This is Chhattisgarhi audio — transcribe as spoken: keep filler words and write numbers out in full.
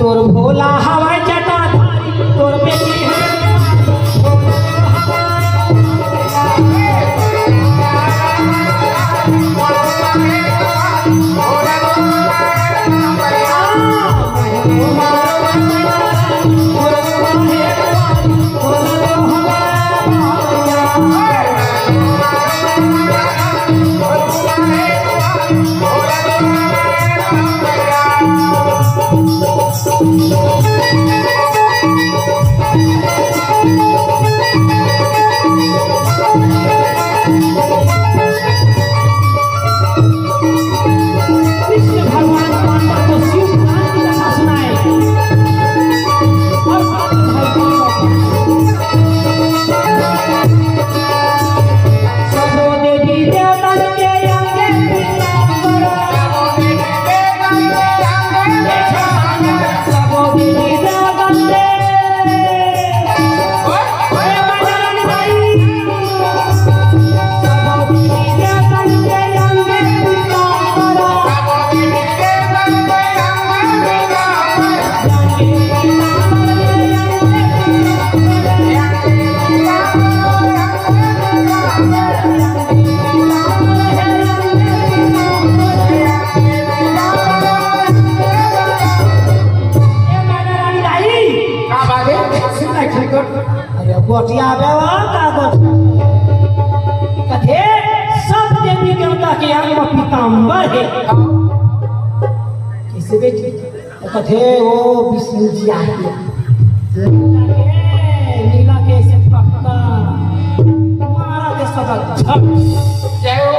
तोर भोला हवय जटाधारी, तोर बेटी हे। कृष्ण भगवान पांडव को शिव पुराण की कथा सुनाए। और सबो देवी देवतन के अंगे पीतांबर। सबो देवी देवतन के का बात हे? सुन ना, ठीक कर। अरे, गोठिया बे, वो का गोठिया? कथे, सब देवी देवता के अंग में पीतांबर हे। कइसे बेटी? कथे, "ओ विष्णु जी आए।" नीला के, नीला के से पक्का, मारा के सबक झट। जय हो।